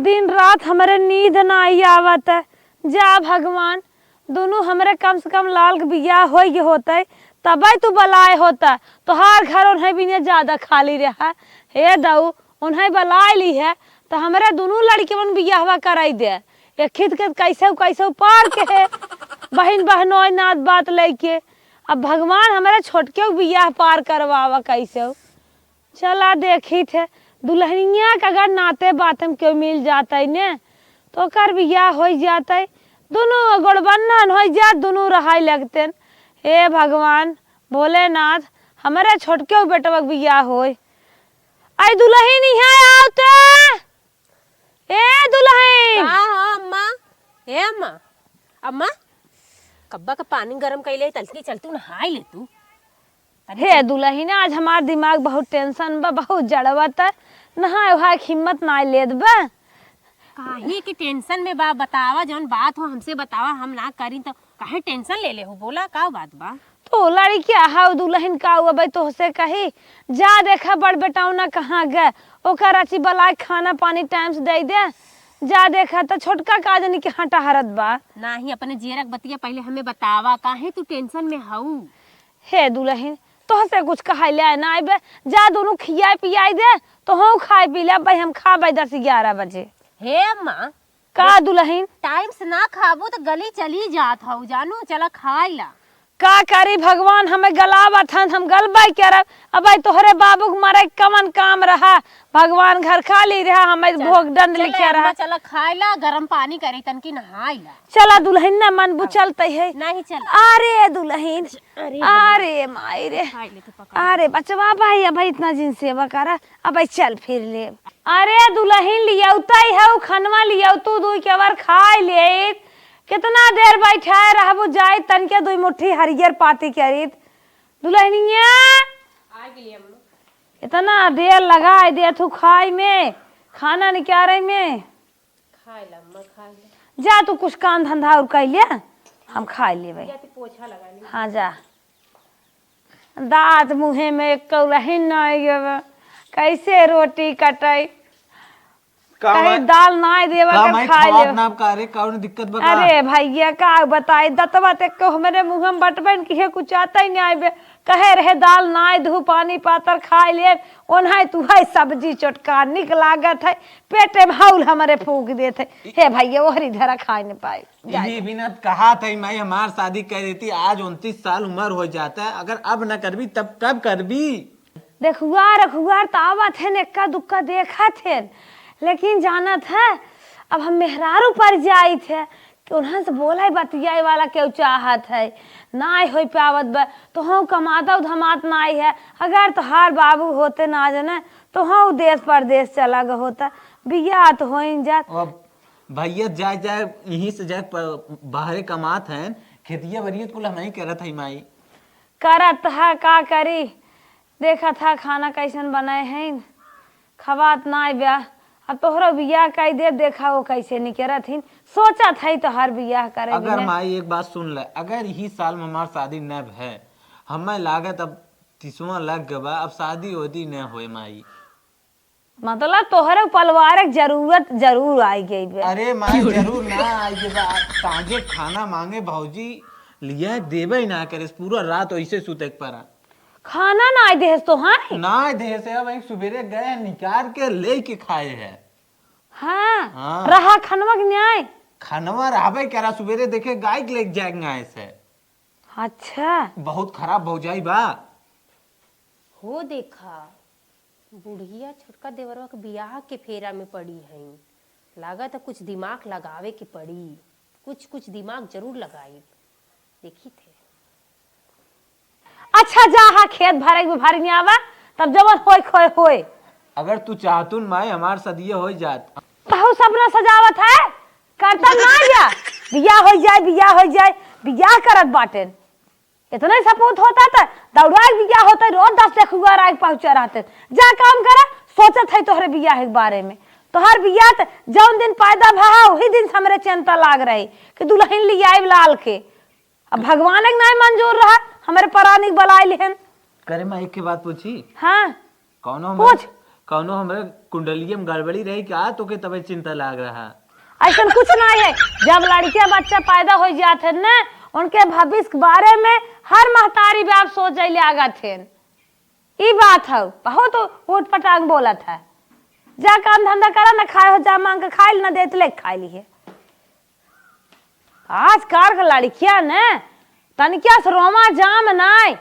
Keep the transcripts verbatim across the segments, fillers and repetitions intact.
दिन रात हमरे नींद नाई आवत। जा भगवान, दुनू हमरे कम से कम लाल के बियाह होइ गए होतइ, तबइ तू बलाए होता। तोहार घर ओन्हइ बिने ज्यादा खाली रहा। हे दऊ, ओन्हइ बलाए लिहे, त हमरे दुनू लड़िकवन बियाहवा कराइ दे। एक खित के कैसे कैसे पार के हे, बहिन बहनोई नात बात लइके। अब भगवान हमरे छोटके बियाह पार करवावा कैसे। चला देखित है, दुलहनिया के अगर नाते बाते में केउ मिल जातइ ने, तो ओकर बियाह होइ जातइ, दुनू गोड़बन्हन होइ जात, दुनू रहइ लगतेन। हे भगवान भोलेनाथ, हमरे छोटके बेटवा के बियाह होइ। आई दुलहिन, इहाँ आव त। ए दुलहिन। का हो अम्मा? ए अम्मा, अम्मा, कब्बा का पानी गरम कइले, तलकी चल तू नहाइ ले तू। तनी हे चल। दुलहिन, आज हमार दिमाग बहुत tension बा, बहुत जड़वत है, नहाए उहाए के हिम्मत नाई लेत बा। काहे के tension में बा? बतावा, जौन बात हो हमसे बतावा, हम ना करी तो काहे tension ले ले हो? बोला, का बात बा? तो लड़किया हउ दुलहिन, का हुआ भाई, तोहसे कही, जा देखा बड़ बेटौना कहाँ गए, ओकर अची बलाए खाना पानी time से दइ दे। जा देखा त छोटका का जनी के हटा हरत बा। नाही, अपने जियरा के बतिया पहिले हमें बतावा, काहे तू tension में हऊ? हे दुलहिन, तोहसे कुछ कहाई ले ना आइबे, जा दुनू खियाए पियाए दे, तोहू खाए पी ले, भाई हम खाबे दस ग्यारह बजे। हे अम्मा, का दुलहिन? Time से ना खाबू त गली चली जात हऊ जानू, चला खाइ ला। का करी भगवान, हमें गलावत हन, हम गलबइ करब। अब भाई तोहरे बाबू के मरे के कवन काम रहा, भगवान घर खाली रहा, हमें चला, भोग दंड चला लिखे अम्मा, रहा। चला खाइ ला, गरम पानी करी तनकी नहाइ ला। चला दुलहिन, ना मन बुचलतइ है। नहीं चला। अरे दुलहिन, अरे अरे माई रे, खाइ ले तू पका। अरे बचवा भाई, अब इतना जिन सेवा करा, अब चल फिर ले। अरे दुलहिन लियौतइ हउ, खनवा लियौतू दुइ केवर खाइ लेइत। कितना देर बैठाए रहबू, जाइत तनके दुइ मुट्ठी हरियर पाती करीत। दुलहिनिया, आ गेली अम्मा। इतना देर लगाइ देत हउ खाइ में, खाना निकारे में। खाइ ला अम्मा, खाइ ला। जा तू कुछ काम धंधा अउर कइ ले, हम खाइ लेबइ। जा तू पोछा लगा ले। हाँ जा। दाँत मुँहे में एक कौलहिन नाई गवा, कैसे रोटी कटई? का कहीं माई, दाल नाई देवा का के माई खाए खावत ले। ना का रे, कौन दिक्कत बा का? अरे भैया का बताई, दतवा ते को हमरे मुँह में बटबन की है, कुछ आता ही नहीं आइबे। कहे रहे दाल नाई धू, पानी पातर खाए ले, ओन्हाई तू है सब्जी चोटका निक लागत है, पेटे में हौल हमरे फूंक देत है। हे भैया ओहरी धरा खाए न पाए। इही बिना कहा था माई हमार शादी कर देती, आज उनतीस साल उम्र हो जाता है, अगर अब न करबी तब कब करबी? देखुआर अखुआर त आवत हेन, एक्का दुक्का देखत हेन, लेकिन जानत है, अब हम मेहरारू पर जाइत है कि उन्हन से बोले बतियाए वाला केहू चाहत है, नाय होई पावत बा, तोहूँ कमातउ धमात नाय है। अगर तोहार बाबू होते ना जने, तोहूँ देश परदेश चला ग होता, बियाह त होइन जात। अब भैया जाए जाए, यहीं से जाए प-, बाहरे कमात हैं, खेतिया बरियत कुल हम नहीं करत है माई। करत है, का करी? देखत ह खाना कइसन बनाए हइन, खवात नाय बा। अब तोहरो बियाह कइ देब, देखा वो कइसे निकरत हिन। सोचत हई तोहर बियाह करे अगर बिना। माई एक बात सुन ले, अगर यही साल में हमार शादी न भय, हमें लागत अब तीसवाँ लग गवा, अब शादी ओदी न होए माई। मतलब तोहरे पारिवारिक जरूरत जरूर आइ गई बे। अरे माई, जरूर ना आइ गई बा। ताजे खाना मांगे भौजी, लिया देबे ना करे, पूरा रात ऐसे सुते के परा। खाना ना आइ देहस तो, हाँ? ना आइ देहस, अब एक सुबेरे गए निकाल के लेके खाए है। हाँ, हाँ। रहा खनवा के न्याय? खनवा रहबे करा, सुबेरे देखे गाय के लेके जाए गाय से। अच्छा। बहुत खराब भौजाई बा। हो देखा, बुढ़िया छोटका देवरवा के बियाह के फेरा में पड़ी हईं। लागत है कुछ दिमाग लगावे के पड़ी। कुछ, कुछ दिमाग जरूर लगाइब। देखी थे। अच्छा, जा हा खेत भरे में भर में आवा, तब जवन होए खोए होए। अगर तू चाहतुन माई, हमार सदिया होई जात। तहु सपना सजावत है, करता ना जा। बियाह होई जाए, बियाह होई जाए, बियाह करत बाटेन। इतना ही सपूत होता त दौड़ाए बिया होता, रोज दस देखुआर आए पहुँचा रहते। जा काम करा, सोचत है तोहरे बियाह के बारे में। तोहर बियाह त जौन दिन पैदा भा, वही दिन से हमरे चिंता लाग रही कि दुल्हन ले आए लाल के। अब भगवान के नाय मंजूर रहा, हमरे परानी के बलाए लिहन। करे माँ, एक के बात पूछी? हाँ। कौनो पूछ। कौनो हमरे कुंडलिये में गड़बड़ी रही का, तोके तबे चिंता लाग रहा? अइसन कुछ नाहीं है। जब लड़किया बच्चा पैदा होइ जात है न, उनके भविष्य के बारे में हर महतारी बाप सोचे लागत है। ई बात है, बहुत उटपटांग बोलत है। जा काम धंधा करा, न खाए हो जा मांग के खाइल, न देत ले खाइ लिहे। आजकल के लड़किया न तनिकिया से रोमा जाम नाय,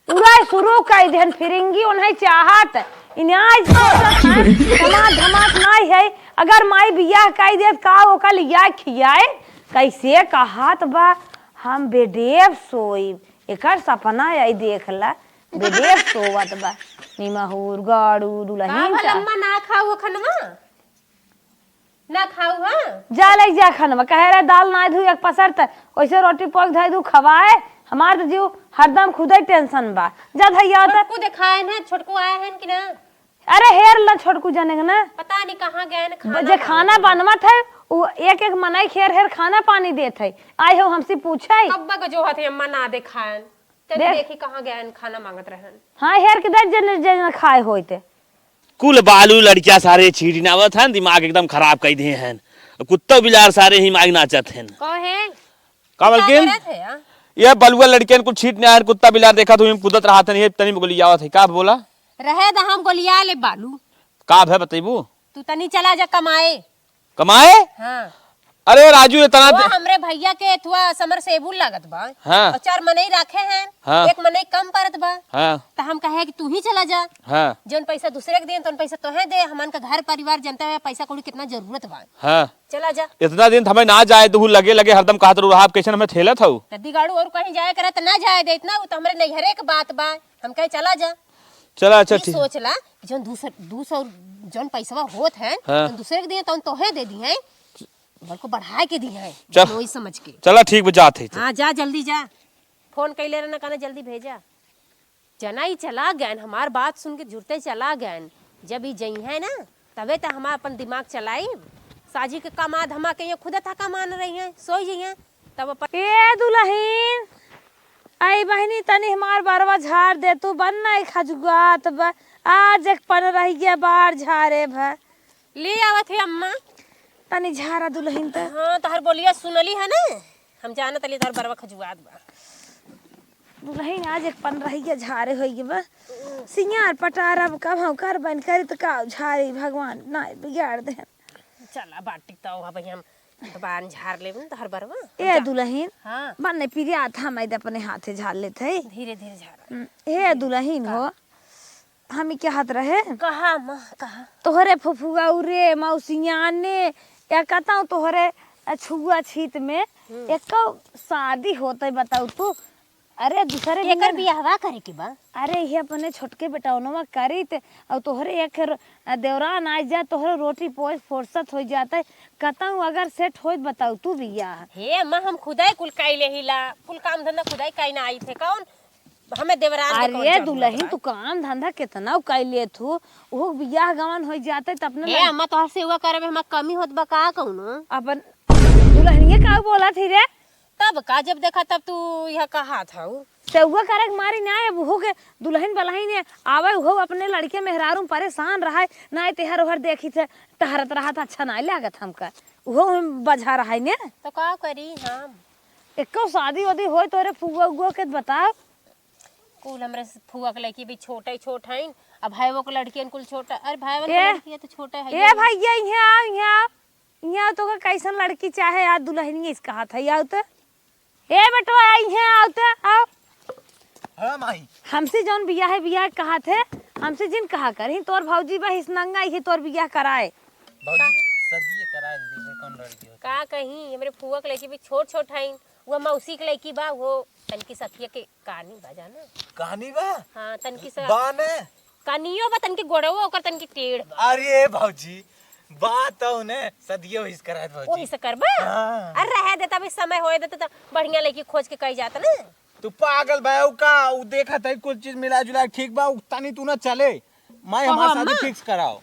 उड़ाई शुरू कइ देहन, फिरिंगी उन्हें चाहत। इन्हें आज सोचत है, धमाक धमाक नाय है। अगर माई बियाह कइ देत का ओकर लिया खियाए? कैसे कहत बा, हम बेडेव सोइब, एकर सपना आई देख ला, बेडेव सोवत बा। निमहूर गाड़ू का दुलहिन भला चा- अम्मा ना खाऊ खनवा? ना खाऊ, हाँ? जा लइ जा खनवा, कहे रहे दाल नाय धुई एक पसर त, ओइसे रोटी पोक धइ दू खवाए, हमार त जीव हरदम खुदे टेंशन बा। जा धइया त। छोटकू देखाए न, छोटकू आए हैं कि ना? अरे हेर ल छोटकू जने के ना। पता नहीं कहाँ गए न, ब-, खाना जे खाना खाए। बनवत है, उ एक एक मनई हेर हेर खाना पानी देत है। आए हो हमसे पूछे। कब्बा के जो हथे अम्मा ना देखाएन। चली देख। देखी कहाँ गए न, खाना मांगत रहन। हाँ, हेर के देख जने जने खाए होइत। कुल बालू लड़किया सारे छीटी नावत हन, दिमाग एकदम खराब कइ दिहे हन। कुत्ता बिलार सारे ही माग नाचत हन। कहे? का बलकिन? का करत है, हाँ? ये बलुआ लड़कियन कुल छीट नाहन, कुत्ता बिलार देखत हुई, कूदत रहत हन, ये तनी गोलियावत है। का बोला? रहे द हम गोलिया ले बालू। का भे बतइबू? तू तनी चला जा कमाए। कमाए? हाँ। अरे राजू, इतना वो दे- हमरे भइया के एथुआ समरसेबुल लागत बा। हाँ। अउर चार मनई राखे हैं, हाँ। एक मनई कम परत बा। हाँ। त हम कहे कि तू ही चला जा। हाँ। जौन पैसा दूसरे के देन, तौन पैसा तोहे दे। हमन का घर परिवार जनते हुए पैसा कौड़ी कितना जरूरत बा। हाँ। चला जा। इतना दिन त हमें ना जाए, तू लगे लगे हरदम कहत रहू, आप कैसन हमें ठेलत हऊ? त दिगाड़ू अउर कहीं जाए करे त ना जाए देत ना, वो त हमरे नैहरे के बात बा। हम कहे चला जा। चला, अच्छा, ई ठीक। सोच ला कि जौन दू सौ, दू सौ जौन पैसवा होत है, हाँ। तौन दूसरे के दिहे, तौन तोहे दे दिहे। बल्कि बढ़ाए के दिहे, चल। वही समझ के। चला, ठीक बा, जात है तो। हाँ, जा, जल्दी जा। फोन कइले रहना, कहना जल्दी भेजा। जना ई चला गएन, हमार बात सुन के जुरते चला गएन। जब ई जइहें ना, तबे त हम अपन दिमाग चलाइब। साझी के कमा धमा के ये खुदे थका मान रही हैं, सोई जइहें। तब अपन ए दुलहिन, आई बहिनी, तनी हमार बरवा झार दे तू, बन नाई खजुआत बा। आज एक पन रहि गया बार झारे भा। ले आवत है अम्मा। तनी झारा दुलहिन त। हाँ, तहर बोलिया सुनली है ना, हम जानत हली तहर बरवा खजुआत बा। दुलहिन आज एक पन रहि गया झारे होइ गया बा। सियार पटार अब कब हम कर बन करी त का झारी भगवान ना बिगाड़ दे। चला बाटी तो अब हम बान झार लेब न तहर बरवा। ए जा। दुलहिन, हाँ। बन्ने पिरिया था मैं अपने हाथे झार लेत है। धीरे धीरे झारा। हम्म, ए दुलहिन का? हो, हम ई कहत रहे। कहा माँ, कहा? तोहरे फुफुआ उरे, मौसियाने, या कहता हूँ तोहरे छुआ छीत में हम्म। एको शादी होते बताऊ तू, अरे, दूसरे एकर बियाहवा करे के बा। अरे, ये अपने छोटके बेटौनवा करी त, अउ तोहरे एक र-, देवरान आ जा, तोहरे रोटी पोए फुर्सत होइ जात है। कतहूँ अगर सेट होइत बताऊ तू बियाह। हे अम्मा, हम खुदाई कुल कई लेहिला, कुल काम धंधा खुदाई कई ना आई थे। कौन हमें देवरान के कौन अरे जरूरत दुलहिन, बा? तू काम धंधा केतना कई लेत हू, उहो बियाह गवन होइ जात है त अपने हे लड़- अम्मा, तोहर सेवा करे में हमार कमी होत बा का कौनो? अपन दुलहिनिया का बोलत ही रे? तब का, जब देखा तब तू यह कहा था उ। सेवा करे के मारी ना, अब उहो के दुलहिन बलहिन आवे, उहो अपने लड़के मेहरारू में परेशान रहे, ना तेहर ओहर देखी थे, टहरत रहा था, अच्छा ना लागत हमका, उहो हम बझा रहा है ने। तो का करी हम? एको शादी वादी होय तोरे फुआ उआ के बताओ। कुल हमरे फुआ के लड़की भी छोटे छोट हईन, अब भाई वो के लड़कियन कुल छोटा, अरे भाई ए, के लड़की तो छोटे है ए ये। भैया, इहाँ आओ, इहाँ आओ। इहाँ तो का कैसन लड़की चाहे, आ दुलहिनिया इस कहत है, आओ तो। ए बेटवा, आ इहाँ आओ तो, आओ। हाँ माई। हमसे जौन बियाह है, बियाह कहत है, हमसे जिन कहा कर, ही तोर भौजी बा, हिस नंगा, ही तोर बियाह कराए। भौजी, सदिये कराए दे, कौन लड़की होती? का कहीं, हमरे फुआ के लड़की भी छोट छोट हईन, वो मौसी के लड़की बा, वो तनकी सखिया के कहानी बा, जाना? कहानी बा? हाँ, तनकी सा बा ने? कनियो बा, तनकी गोड़वो ओकर तनकी टेढ़ बा। अरे भौजी, बात तो ने सदियो हिस करात भौजी। ओही से करबा? हाँ। अरे रहे देता, अभी समय होए देता तो बढ़िया लड़की खोज के कही जाता ना। तू पागल बा का? उ देखत है कुछ चीज मिला जुला ठीक बा, उ तनी तू ना चले। माई कहो हमार शादी अम्मा। फिक्स कराओ।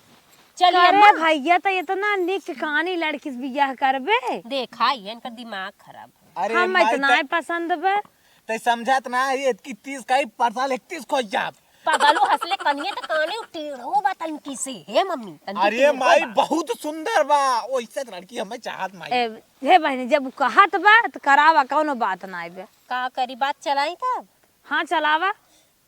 चलिए करे अम्मा। भैया, तो इतना निक कहानी लड़की से बियाह करबे। देखा, ये इनका दिमाग खराब है। अरे हम माई, इतना त-, ही पसंद बा। तै समझत ना, ये इतकी तीस का ही परसाल इकतीस खोज जाब। पगलू हंसले कनिए त काने टेढ़ो बा तनकी से। हे मम्मी, तनकी अरे टेढ़ो माई, बा। बहुत सुंदर बा। ओइसे लड़की हमें चाहत माई। ए, हे बहिनी, जब उ कहत बा त करावा, कौनो बात ना आइबे। का करी, बात चलाई तब? हाँ, चलावा।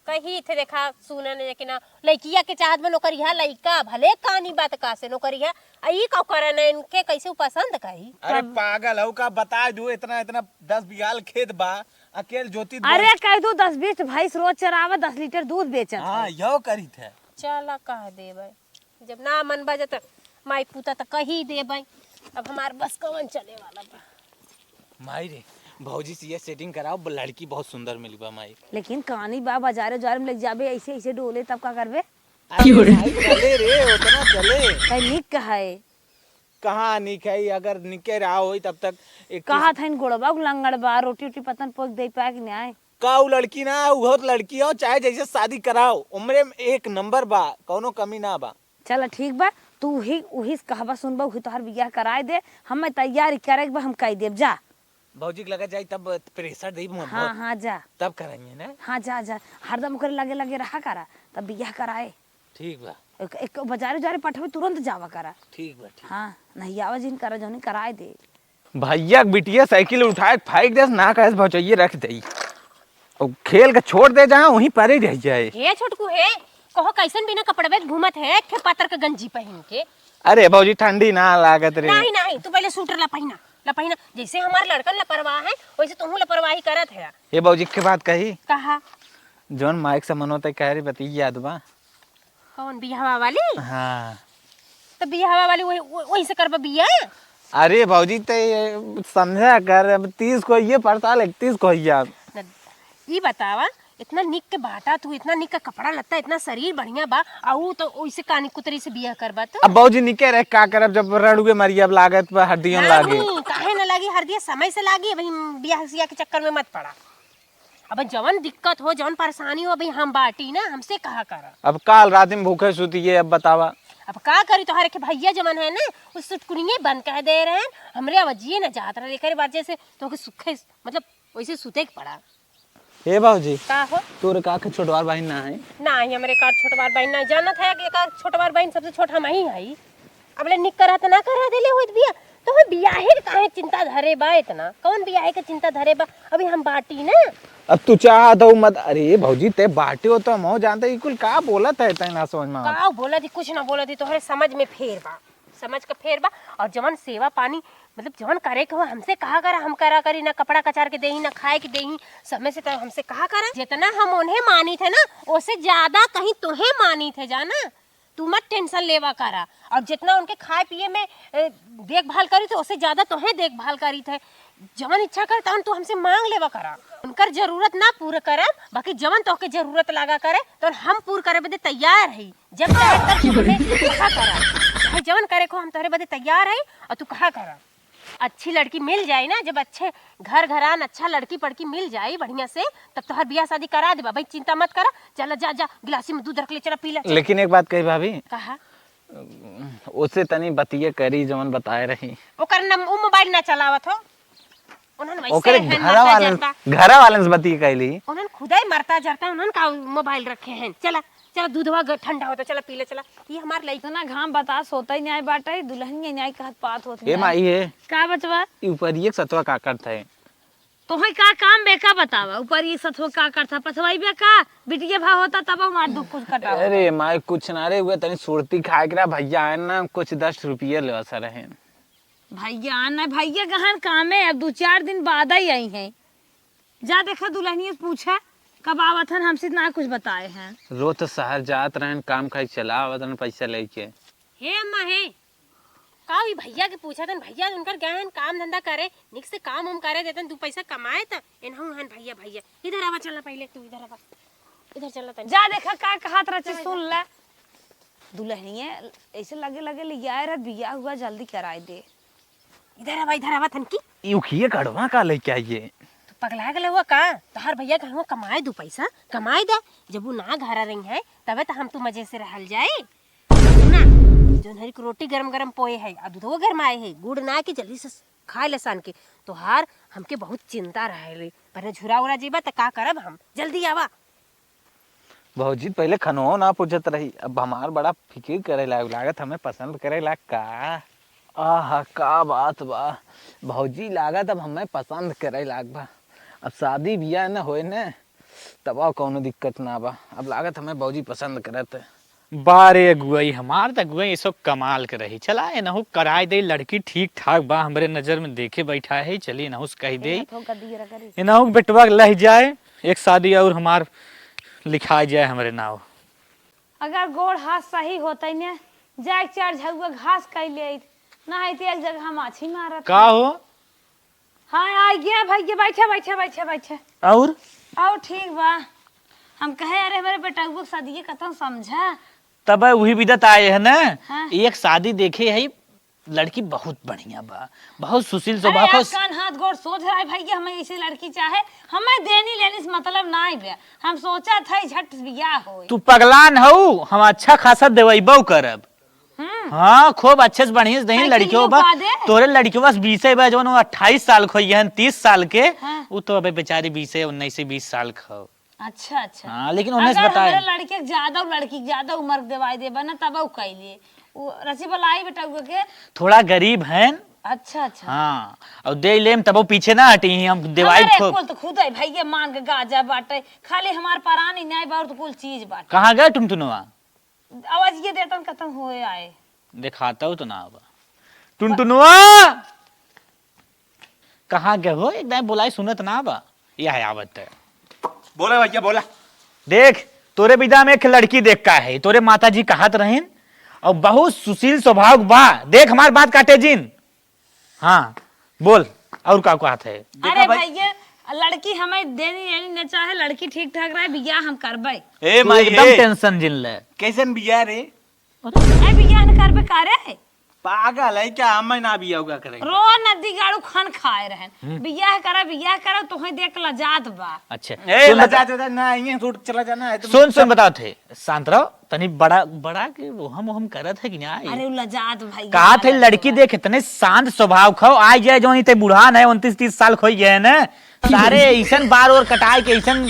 कही थे देखा, सुने ने कि ना, लइकिया के चाहत बा नौकरिया, लइका भले कानी बात का से नौकरिया, आ ई का करे न, इनके कैसे उ पसंद करी? अरे तब पागल हो का, बता दू, इतना, इतना दस बीघा खेत बा, अकेल जोती अरे बोई। कह दू, दस बीस भैंस रोज चरावे, दस लीटर दूध बेचत हाँ, है। यो करी थे। चला कह देबै, जब ना मन बजे त माई पूता त कही देबै। अब हमार बस कवन चले वाला बा। माई रे, भौजी से ये setting कराओ, ब-, लड़की बहुत सुंदर मिली बा माई। लेकिन कानी बा, बाजारे उजारे में ले जाबे, ऐसे ऐसे डोले, तब का करबे? अरे माई, चले रे, उतना चले। कहीं निक है। कहाँ निक है? अगर निके रहा होई तब तक एक कहा था इन गोड़वा लंगड़ बा, रोटी उटी पतन पोक दे पाए कि नहीं आए? का उ लड़की ना, उहो तो लड़की हो, चाहे जैसे शादी कराओ, उम्र में एक नंबर बा, कौनो कमी ना बा। चल ठीक बा, तू उही, उही से कहबा सुनबा, उही तोहर बियाह कराए दे, हमें तैयारी करे के बा, हम कह देब, जा। भौजी के लगे जाई तब pressure देई मत हाँ, बहुत। हाँ, जा। तब कराइए ना। हाँ, जा, जा, हरदम ओकरे लगे, लगे रहा करा, तब बियाह कराए। ठीक बा। एक, एक बाजारे, उजारे पठबे, तुरंत जावा करा। ठीक बा, ठीक। हाँ, नहीं आवा जिन करा, जौनी कराए दे। भैया के बिटिया साइकिल उठाए के फेंक देस, ना कहेस भौजइये रख देई। और खेल के छोड़ दे जहाँ, वहीं पर ही रह जाए। हे छोटकू हे, कहो कैसन बिना कपड़वे के घूमत है, एक ठे पातर के गंजी पहन के। अरे भौजी, ठंडी ना लागत रे। नहीं, नहीं, तू पहले सूटर ला पहिना, ला पहिना। जैसे हमार लड़कन लापरवाह है, वैसे तुहू लापरवाही करत है। हे भौजी, के बात कही? कहा? जौन माइक से मनोते कह रही बती याद बा? कौन, बियाहवा वाली? हाँ। तो बियाहवा वाली वही, वही, वही से करबा बियाह? अरे भौजी, ते ये समझा कर, अब तीस को ये पड़ता, इकतीस को ये। न, ई बतावा, इतना निक के बाटा तू, इतना निक के कपड़ा लत्ता, इतना शरीर बढ़िया बा, आ ऊ तो ओइसे कानी कुतरी से बियाह करबा तू? अब भौजी निके रह का करब, जब रड़ुए मरी अब लागत बा हरदियों लागे। नहीं, काहे न लागी हरदिया, समय से लागी, अभी बियाह सियाह के चक्कर में मत पड़ा। अब जवन दिक्कत हो, जवन परेशानी हो, अभी हम बाटी ना, हमसे कहा करा। अब काल रात में भूखे सूती ये, अब बतावा। अब का करी, तोहरे के भैया जवन है ना, उ सुटकुनिये बंद कह दे रहे हैं, हमरे अब जिए न जात रहे, एकरे वजह से तोहके सुखे, मतलब, वैसे सुते के पड़ा। हे बाबूजी, का हो? तोरे का के छोटवार बहिन ना है? नाही, हमरे का छोटवार बहिन ना, जानत है कि का छोटवार बहिन सबसे छोट हम ही हई। अब ले निक करत ना करा देले होत बिया, तो हो बियाहे के काहे चिंता धरे बा इतना? कौन बियाहे के चिंता धरे बा? अभी हम बाटी ना। अब तू चाहत हो मत, अरे भौजी, ते बाटे हो तो हम हो जानते, ई कुल का बोलत है, तै ना समझ में आवत। का बोलत ही, कुछ ना बोलत ही, तोहरे समझ में फेर बा। समझ के फेर बा। और जवन सेवा पानी, मतलब, जवन करे के हो, हमसे कहा करा, हम करा करी, ना कपड़ा कचार के देही, ना खाए के देही, समय से तो हमसे कहा करा। जितना हम उन्हें मानित है ना, ओसे ज्यादा कहीं तोहे मानित है, जाना। तू मत tension लेवा करा। और जितना उनके खाए पिए में, ए, देखभाल करी थे, ओसे ज्यादा तोहे देखभाल करी थे। जवन इच्छा करे, तवन तू हमसे मांग लेवा करा। उनकर जरूरत ना पूरा करब, बाकी जवन तोहके जरूरत लागा करे, तवन हम पूर करे बदे तैयार हई। जब चाहे तब तू हमें कहा करा, चाहे जवन करे को हम तोहरे बदे तैयार हई, और तू कहा करा। अच्छी लड़की मिल जाई ना, जब अच्छे घर घरान अच्छा लड़की पड़की मिल जाई बढ़िया से, तब तोहर बियाह शादी करा देबा। भाई चिंता मत करा, चला जा, जा गिलासी में दूध रख ले, चला पी ले, चला। लेकिन एक बात कही भाभी, कहा? ओसे तनी बतिये करी जवन बताए रही। ओकर न, उ मोबाइल ना चलावत हो। उन्हन वैसे ओकरे हैं, घरा मरता वालन, जरता। घरा वालन से बतिये कैली। उन्हन खुदे मरता जरता, उन्हन का मोबाइल रखे हैं। चला, चला, दूधवा ग-, ठंडा होता, चला पी ले, चला। ये हमार लइका। इतना घाम बतास होता ही नहीं बाटे, दुल्हनिया नहीं कहत पात होत ए नहीं। माई है। का बचवा? ई ऊपर ये सतवा का करत है? तोहे का काम बे, का बतावा? ऊपर ये सतवा का करत है? पथवाई बे का? बिटिया भा होता तब हमार दुख कुछ कटा होता। अरे माई, कुछ ना रे, हुए तनी सुरती खाए के रहा, भैया आए ना, कुछ दस रुपये लेवा सा रहे। भैया ना, भैया गहन काम है, अब दो चार दिन बाद ही आई हैं। जा देखा दुल्हनिया से पूछा, कब आवत हन, हमसे ना कुछ बताए हैं। रोज तो शहर जात रहन, काम खाई चला आवत रहन पैसा लेके। हे अम्मा हे, का हुई भैया के पूछा तन, भैया उनकर गए हन काम धंधा करे, निक से काम हम करे देतन, दू पैसा कमाए त एनहु हन भैया, भैया। इधर आवा, चलना पहले तू, इधर आवा, इधर चलना तनी। जा देखा का कहत रहती, सुन ले। दुल्हनिया ऐसे लगे लगे ले आए रह, बियाह हुआ जल्दी कराए दे। इधर आवा, इधर आवा तनकी। ई उखिए कड़वा का लेके आई है? तू पगला गेले हुआ का? तोहार भैया कहूँ कमाए दू पैसा, कमाए दे। जब वो ना घर रही है, तबे तो हम तू मजे से रहल जाए। सुना, जोन हरी के रोटी गरम गरम पोए है, आ दूधो गरमाए है, गुड़ ना के जल्दी से खाए ले सान के। तोहार हमके बहुत चिंता रहे रे, पर झुरा उरा जेबा त का करब हम? जल्दी आवा। भौजी पहिले खनवो ना पूछत रही, अब हमार बड़ा फिकिर करे लाग, लागत हमें पसंद करे लाग का। आहा, का बात बा भौजी, लागत अब हमें पसंद करे लाग बा। अब शादी बियाह न होए न, तब कौनो दिक्कत ना बा। अब लागत हमें भौजी पसंद करत है। बारे अगुआई, हमार त अगुआई ऐसो कमाल के रही। चला एनहु कराए दे, लड़की ठीक ठाक बा, हमरे नजर में देखे बैठा है, चली एनहु से कह दे। एनहु के बेटवा के लह जाए, एक शादी और हमार लिखाए जाए हमरे नाव। अगर गोड़ हाथ सही होतै ने, जाए के चार झउआ घास कइ लेइत, ना है तो एक जगह माछी मारत का है। हो? हाँ, आ गया भैया, बैठे, बैठे, बैठे, बैठे। और? और ठीक बा। हम कहे, अरे, हमारे बेटउआ के शादी के कतन समझा। तब वही बिदत आए है ना, हाँ। एक शादी देखे है, लड़की बहुत बढ़िया बा, बहुत सुशील अरे स्वभाव यार, का। कान हाथ गोड़ सोझ रहा है भैया, हमें ऐसी लड़की चाहे, हमें देनी लेनी से मतलब ना है बे। हम सोचा था झट बियाह होई। तू पगलान हऊ, हम अच्छा खासा देवैबो करब। हम्म। हाँ, खूब अच्छे से बढ़िया से दही साइकिल लड़कियों बा। पा दे। तोरे लड़कियों बस बीसे बा, जवन वो अट्ठाईस साल के होई हैं, तीस साल के, हाँ। वो तो अबे बेचारी बीसे, उन्नीस से बीस साल के हो। अच्छा, अच्छा। हाँ, लेकिन उन्हें से अगर बताए। हमारे लड़के के ज्यादा, लड़की के ज्यादा उम्र देवाई देबा ना, तब ऊ कैले। वो रची बोलाई बेटा हुआ के। थोड़ा गरीब हैं। अच्छा, अच्छा। हाँ, और दे लेम तब वो पीछे ना हटी, हम देवाई हमारे खूब। कुल तो खुद है भैया मान के गाजा बाटे, खाली हमार परानी नहीं बा और तो कुल चीज बाटे। कहाँ गए टुनटुनवा? आवाज ये देतन कतन होए आए। देखाता हो तो ना आवा। टुनटुनवा! कहाँ गए हो? एक दाई बोलाई सुनत ना बा। यह है आवत है। बोला भैया, बोला। देख, तोरे बिदा में एक लड़की देख का है, तोरे माता जी कहत रहिन, और बहुत सुशील स्वभाव बा। देख हमार बात काटे जिन। हाँ, बोल, और का कहत है? देखा अरे भाई भैया, लड़की हमें देनी लेनी न चाहे, लड़की ठीक ठाक रहे, बियाह हम करबे। ए तू माई एकदम हे। टेंशन जिन ले। कैसन बियाह रे? ए, बियाह न करबे का रे? पागल है क्या? हमें ना बियाह उगा करेंगे। रो नदी गाड़ू खन खाए रहन। हम्म। बियाह करा, बियाह करा, तोहे देख लजात बा। अच्छा, ए, सुन बता। लजात, लजात ना, ये सूट चला जाना है, तुम सुन, सुन, सब बताओ थे, शांत रहो, तनी बड़ा, बड़ा के वो हम, हम करत है कि ना? अरे, उ लजात भाई, कहा थे, लजात लड़की बा। देख, इतने शांत स्वभाव खाओ, आ जाए जो इतने बूढ़ा न है, उनतीस तीस साल खोई गए न, सारे ऐसन बार और कटाए के ऐसन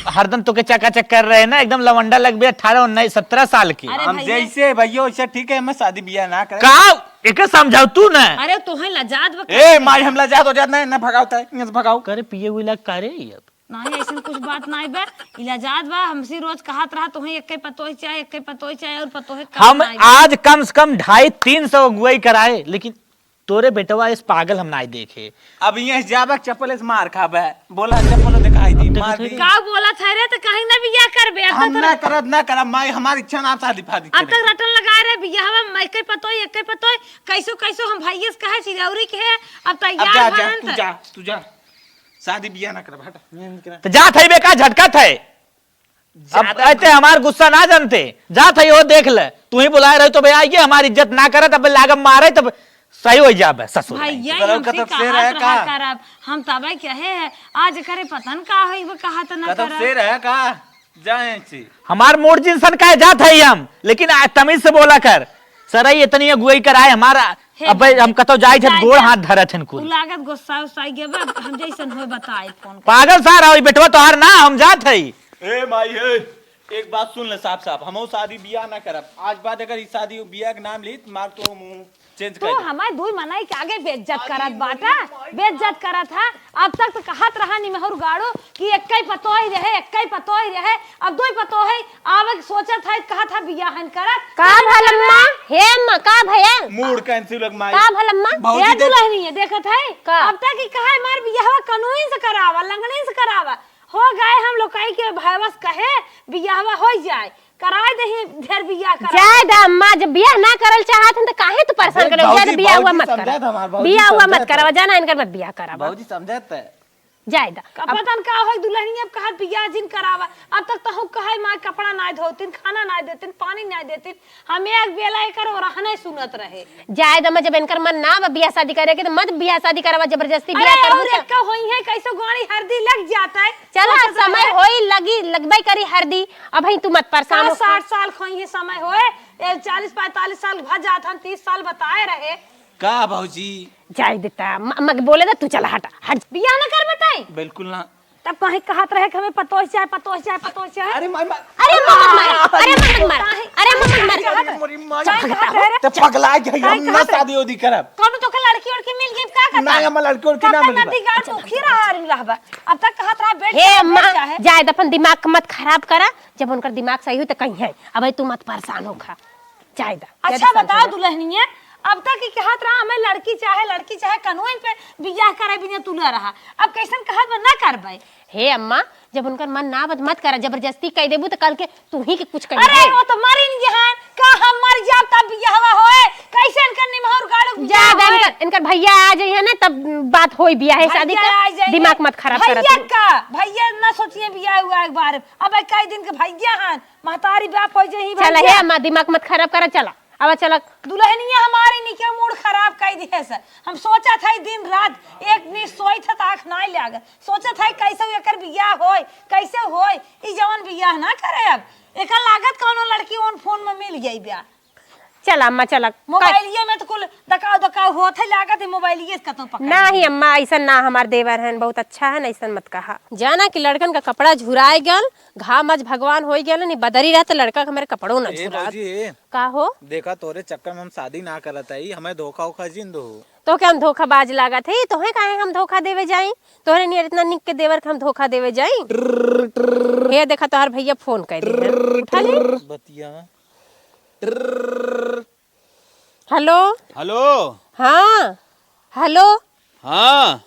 हरदम तोके चकाचक कर रहे ना, एकदम लवंडा लगबे अठारह उन्नीस सत्रह साल के। अरे हम भैया। जैसे भैया वैसे ठीक है, हमें शादी बियाह ना करे। का? एके समझाओ तू ना। अरे तोहे लजात बा ए का? माई, हम लजात हो जात ना, ना भगाओ तय, यहाँ से भगाओ। करे पिए हुए लग का रे अब? नहीं, ऐसन कुछ बात नहीं बा। ई लजात बा, हमसे रोज कहत रहा, "तोहे एक्के पतोह चाहे, एक्के पतोह चाहे और पतोह कम हम नहीं बा।" आज कम से कम ढाई तीन सौ अगुवाई कराए, लेकिन तोरे बेटवा इस पागल हम नाई देखे। अब ये जाबक चप्पल से मार खाबे। बोला चप्पल दिखाई दी, अब देखो मार तो दी। का बोला था रे, तो कहीं ना बियाह करबे, अब हम तक ना करब, ना करब, माई हमारी इच्छा ना शादी फादी अब करे। तक रटन लगा रहे बियाहवा, मैं के पतोई, एक के पतोई, कैसो कैसो हम भैया से कहे चिरौरी के है, अब अब तैयार जा, जा, भरन तू त। जा, तू जा। शादी बियाह ना करब, हट, ये नहीं करब। तो जात है बे का झटकत है। अब ज्यादा ऐते हमार गुस्सा ना जानते, जात है वो देख ले, तू ही बुलाए रहे तो बे आइए, हमारी इज्जत ना करत, अब लागब मारे तब सही हो जाबे ससुर। भैया, करो, हमसे कतब से कहा रहे रहा का? करब, हम तबे कहे है, आज करे पता न का होई, वो कहा त ना कतब करब। से रहे का? जाए छी। हमार मूड जिनसन का जात है हम, लेकिन आज तमीज से बोला कर। सरई इतनी अगुवाई कराए हमारा, हे अब भाई, हम कतौ जाई थे, जाए गोड़ दे। हाथ धरत हन कुल। उ लागत गुस्सा उस्सा गया बा, हम जैसन होए बताए फोन कर। पागल सारा होई बेटवा तोहार ना, हम जात है। ए माई हे, एक बात सुन ले साफ साफ, हमहू शादी बियाह ना करब। आज बाद अगर ई शादी बियाह के नाम ली, त मार तो मुंह चेंज तू कर दे। हमार दुई मनई के आगे बेइज्जत अरे करत बाटा, मोरी माई। बेइज्जत करत है। अब तक तो कहत रहा निमहुर गाड़ू कि एक्कै पतोही रहे, एक्कै पतोही रहे। अब दुई पतोही आवे के सोचत है, कहत है बियाह न करत। का भलम्मा? हे अम्मा, का भया? मूड कैंसिल हो गया माई। का भलम्मा? भौजी हे देख। दुल्हनी है, देखत है? का? अब तक ही कहा है, मार बियाहवा कनून से करावा, लंगड़े से करावा। हो गए हम लोग कही के भैवस कहे बियाहवा हो जाए, कराए दही ढेर बियाह करा। जाए दा अम्मा, जब बियाह ना करल चाहत हन त काहे तू परेशान अरे करब? जाए दा भौजी, बियाह हुआ भौजी मत समझाए करा। त हमार भौजी बियाह हुआ मत समझाए त। करावा, जाना इनकर मत बियाह करावा। भौजी समझाए त। जाए दा। का पता न का होई दुल्हनिया अब कहत बियाह जिन करावा। अब तक तहु कहे माँ कपड़ा ना धोतिन, खाना ना देतिन, पानी ना देतिन। हम एक बेला एकर ओरहने सुनत रहे। जाए दा अम्मा, जब इनकर मन ना बा बियाह शादी करे के, त मत बियाह शादी करावा, जबरदस्ती बियाह अरे, करबू और त। एक का होई है, कैसे गाड़ी हरदी लग जाता है। चला, सोचत समय रहे। होई, लगी, लगबे करी हरदी। अब ही तू मत परेशान का हो। साठ साल खोई है समय होए, ए, चालीस पैंतालीस साल भर जात हन, तीस साल बताए रहे। का भौजी? जाए देता, म-, अम्मा के बोले दा, तू चला हटा, हट। बियाह ना कर बताई? बिल्कुल ना। तब कहीं कहत रहे कि हमें पतोह चाहे, पतोह चाहे, पतोह चाहे। अरे माई, माई। अरे अरे मत मार, अरे मत मार, अरे मत मार। अरे मोरी माई, चाहे कहा रहे रे? ते पगला गई, हम ना शादी उदी करब। कौनो तोके लड़की उड़की मिल गई का? ना, हम लड़की उड़की ना मिली बा। नदी गाड़ दुखी रहा, आदमी रहबा। अब तक कहत रहा, बेड हे पे अम्मा, बैठ जाए। जाए द, अपन दिमाग मत खराब करा। जब उनकर दिमाग सही हो तो कहीं है। अब तू मत परेशान हो खा। जाए द, जाए द, अच्छा परेशान बताओ हो। दुल्हनिया, अब तक ही कहत रहा, हमें लड़की चाहे, लड़की चाहे, कनोइन पे बियाह करे बिना तुला रहा। अब कैसन कहत बा, ना करबे? हे अम्मा, जब उनकर मन ना बा त मत करा, जबरदस्ती कह देबू त कल के तू ही के कुछ कही अरे, है। वो तो मरिन गए हैं, का हम मर जाब तब बियाहवा होए? कैसे इनकर निमहर गाड़ू जा, बियाह जा, होए? इनकर, इनकर भैया आ जाइए ना, तब बात होई बियाह है, शादी भैया का। आ जाइए। दिमाग मत खराब करा भैया तू। का? भैया ना सोचिए बियाह हुआ एक बार। अब कई दिन के भैया हैं, महतारी बाप हो जाइए चला भैया। हे अम्मा, दिमाग मत खराब करा, चला। अब चला। दुल्हनिया हमारी निके मूड खराब कर दिए से। हम सोचत है दिन रात, एक नींद सोइत है त आँख नाई लागत। सोचत है कैसे एकर बियाह होय, कैसे होय, ई जवन बियाह ना करे अब। एकर लागत कौनो लड़की ओन फोन में मिल गई बा। चला अम्मा, चला। मोबाइलिये में तो कुल दकाव दकाव होत है, लागत है मोबाइलिये से कतौ पकड़ नहीं लिया। अम्मा, ऐसा ना, हमार देवर हन, बहुत अच्छा है, ऐसा मत कहा। जाना कि लड़कन का कपड़ा झुराए गल, घाम आज भगवान होई गल, नहीं बदरी रहत लड़का के हमारे कपड़ों ना ए झुरात। भौजी, ए। का हो? देखा, तोरे चक्कर में हम शादी ना करत हई, हमें धोखा उखा जिन दो। तो क्या हम धोखाबाज लागत है? तोहे काहे हम धोखा देवे जाई? तोहरे नियर इतना निक के देवर के हम धोखा देवे जाई? हे देखा, तोहर भैया फोन कर दे हैं। उठा ले। बतिया। हेलो। हेलो। हाँ। हेलो। हाँ।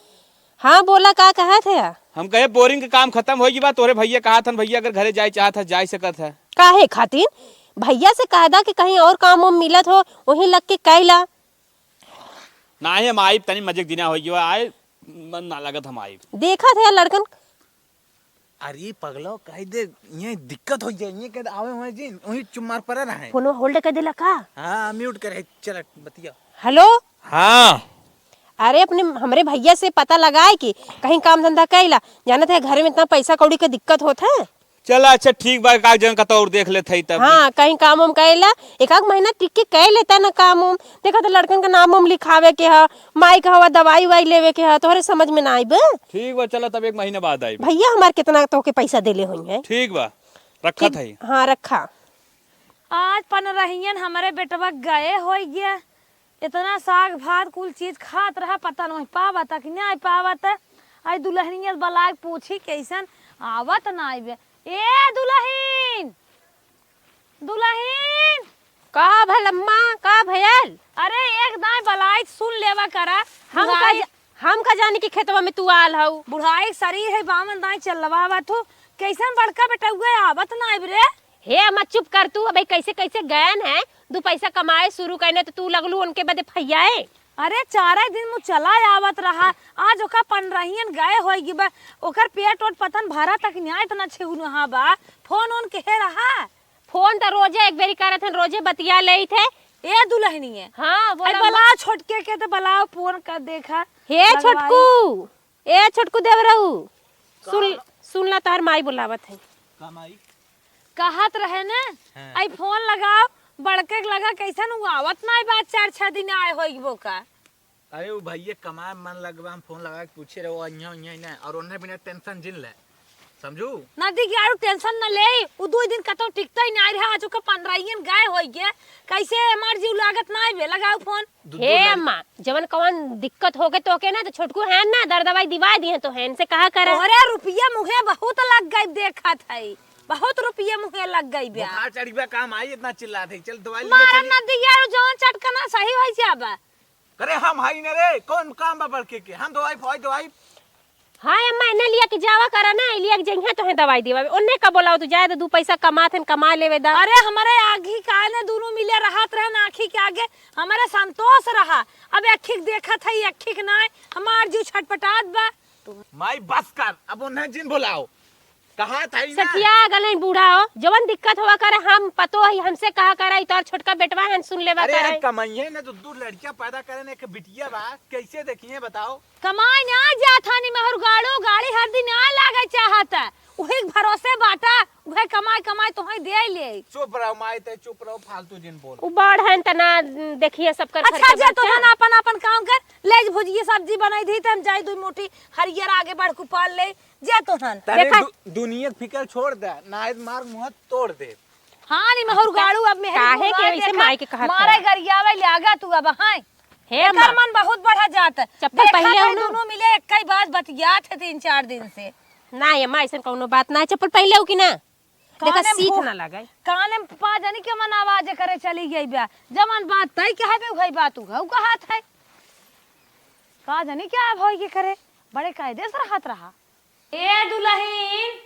हाँ, बोला, का कहत है? हम कहे, बोरिंग के काम खतम होई बा, तोरे भैया कहत हन, भैया अगर घरे जाए चाहत है, जाए सकत है। काहे खातिर? भैया से कह दा कि कहीं और काम वाम मिलत हो, वहीं लग के कैला। नाही, हम आइब, तनी मजे के दिना होई बा, आए, मन ना लगत, हम आइब। देखत है लड़कन। अरे पगलो, कह दे, ये दिक्कत हो जाए, ये कह दे, आवे हुए जी, वही चुप मार पड़ा रहे। फोनवा होल्ड कर देला का? हाँ, म्यूट करे, चल बतिया। हेलो। हाँ। अरे अपने, हमरे भैया से पता लगाए कि कहीं काम धंधा कैला, जानत है घर में इतना पैसा कौड़ी के दिक्कत होत है। चला अच्छा ठीक बा, का जन कतौ और देख लेत हई तब। हाँ, कहीं काम वाम कैला, एक आध महीना टिक के कै लेता ना काम वाम। देखा तो लड़कन का नाम वाम लिखावे के ह, माई का हवा दवाई उवाई लेवे के ह, तोहरे समझ में ना आइब। ठीक बा, चला तब एक महीना बाद आइब। भैया हमार कितना तोहके पैसा देले होइहैं। ठीक बा, रखत हई। हाँ, रखा। आज पनरहियन हमरे बेटवा गए होई गया। इतना साग भात कुल चीज खात रहा, पता नहीं पावत कि नहीं पावत। आई दुल्हनिया बलाए पूछी कैसन आवत नाई बे। ए दुल्हन, दुल्हन। का भल अम्मा, का भयल? अरे एक दाई बलाए सुन लेवा करा। हम का बुढ़ाई जा-, हम का जानी कि खेतवा में तू आल हऊ। बुढ़ाई शरीर है बावन दाई चलवावत हूँ। कैसन बड़का बेटउआ आवत नाई बे रे? हे अम्मा चुप कर तू, अबे कैसे कैसे गयन है, दू पैसा कमाए शुरू कइने तो तू लगलू उनके बदे फैयाए। अरे चारे दिन मु चला आवत रहा, आज ओका पनरहियन गए होई गी बा, ओकर पेट ओट पतन भरा तक न्याय इतना छेउनहा बा, फोन ओन केहे रहा? फोन त रोजे एक बेरी करत हन, रोजे बतिया लेइत है। ए दुल्हनिए। हाँ, बोला अरे अम्मा। बलाओ छोटके के तो बलाओ फोन कर देखा। हे लगवाई। छोटकू, ए छोटकू देवरऊ, सुन, का? सुन ला तोहर माई बुलावत है। का माई? कहत रहे ने, हाँ। आई फोन लगाओ, बड़के के लगा कैसन उ आवत नाई बा, चार छह दिन आए होइबो का। अरे उ भैया कमाए मन लगबा, हम फोन लगा के पूछे रहे, वो अइहाँ, अइहाँ ही ना, और उन्हें बिना टेंशन जिन ले, समझू? नदी के आरू टेंशन न ले, उ दो दिन कतौ टिकता ही नाई रहा, आज ओकर पनरहियन गए होई गे, कैसे हमार जीव लागत नाई बे, लगाओ फोन। दू, दू हे लड़- अम्मा, जवन कवन दिक्कत होके तोके ना, तो छोटकू है ना, दर दवाई दिवाई दिए तो है, इनसे कहा करे। तोहरे रुपया मुहे बहुत लग गई, देखत है, बहुत रुपया मुहे लग गई बे। बुखार चढ़ी बा, काम आई, इतना चिल्लात है, चल दवाई ले मारा चली। न दिया, जवन चटकना सही होई जाबा। करे हम हाई न रे, कौन काम बा बड़के के, हम दवाई फवाई दवाई। हाँ अम्मा, एने लिया के जावा करा ना, लिया के जइहे तोहे दवाई देवा। ओन्ने का बोलाओ तू, जाए तो दू पैसा कमात हन, कमा लेवे दा। अरे हमरे आँखी कान दोनों मिले रहत रहन आँखी के आगे, हमरे संतोष रहा। अब एक खिक देखत है, एक खिक नाय, हमार जीव छटपटात बा। माई बस कर, अब उन्हें जिन बुलाओ, कहा था ही ना। सठिया गलें बूढ़ा हो, जवन दिक्कत होवा करे हम पतो है, हमसे कहा करे, तोर छोटका बेटवा हन सुन लेवा अरे करे। हम कमाइए ना तो दू लड़कियां पैदा करे ना, एक बिटिया बा, कैसे देखिए बताओ। कमाए ना जात हनी महर गाड़ो, गाड़ी हर दिन आ लागे चाहत है। उहे के भरोसे बाटा, उहे कमाई कमाई तोहई दे ले। चुप रहो माई, ते चुप रहो, फालतू जिन बोल। उ बड़ हन त ना देखिए सबकर अच्छा, खर्चा जे बर्चा। तोहन अपन अपन काम कर, ले भुजिया सब्जी बनाई दी, त हम जाई दुई मुट्ठी हरियर आगे बढ़ कुपाल ले, जे तोहन। तने देखा दु-, दुनिया के फिकर छोड़ दे, नाहीं त मार मुँह तोड़ दे। हाँ, नी महर अच्छा, गाड़ू अब मेहर काहे के बोला ऐसे देखा, माई के कहत मारे है? गरियावे लागा तू अब, हाँ। हे एकर अम्मा। मन बहुत बढ़ा जात। चप्पल देखा पहिले भाई उन्हों- दोनों मिले एक ही बात बतियात है तीन चार दिन से। ना, ये अम्मा, ऐसन कौनो बात ना है। चप्पल पहिले हो कि ना? देखा, काने में सीख भो-, ना लगे। काने में पा जानी के मन आवाज करे चली गई बा। जवन बात तय कहे बे, वही बात उहउ कहत है। का जानी क्या भई के करे, बड़े कायदे से रहत रहा। ए दुलहिन,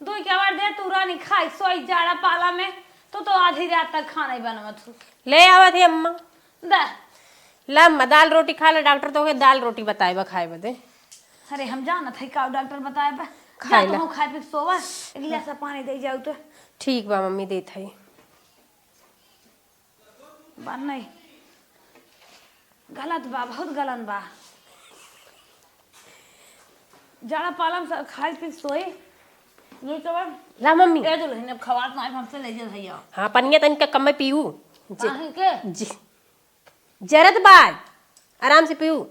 दुई के आवाज दे, तू रानी खाई सोई जाड़ा पाला में, तो, तो आधी रात तक खाना ही बनवत हूँ। ले आवत है अम्मा। दा। ला अम्मा, दाल रोटी खा ले, डॉक्टर तोहके दाल रोटी बताए बा खाए बदे। अरे, हम जानत है का डॉक्टर बताए बा। खाए जा ला। तू खाए पी के सोवा, एक गिलास पानी दे जाऊ तो। ठीक बा मम्मी, देत है। बा नहीं। गलत बा, बहुत गलत बा। जाड़ा पाला में सब खाई पी सोई। ये तो बा। ला मम्मी। ए दुलहिन, अब खवात ना, हमसे ले जा भैया। हाँ, पनिया तनिका कम में पीऊ। जे-, काहे के? जी। जरत बा, आराम से पीऊ।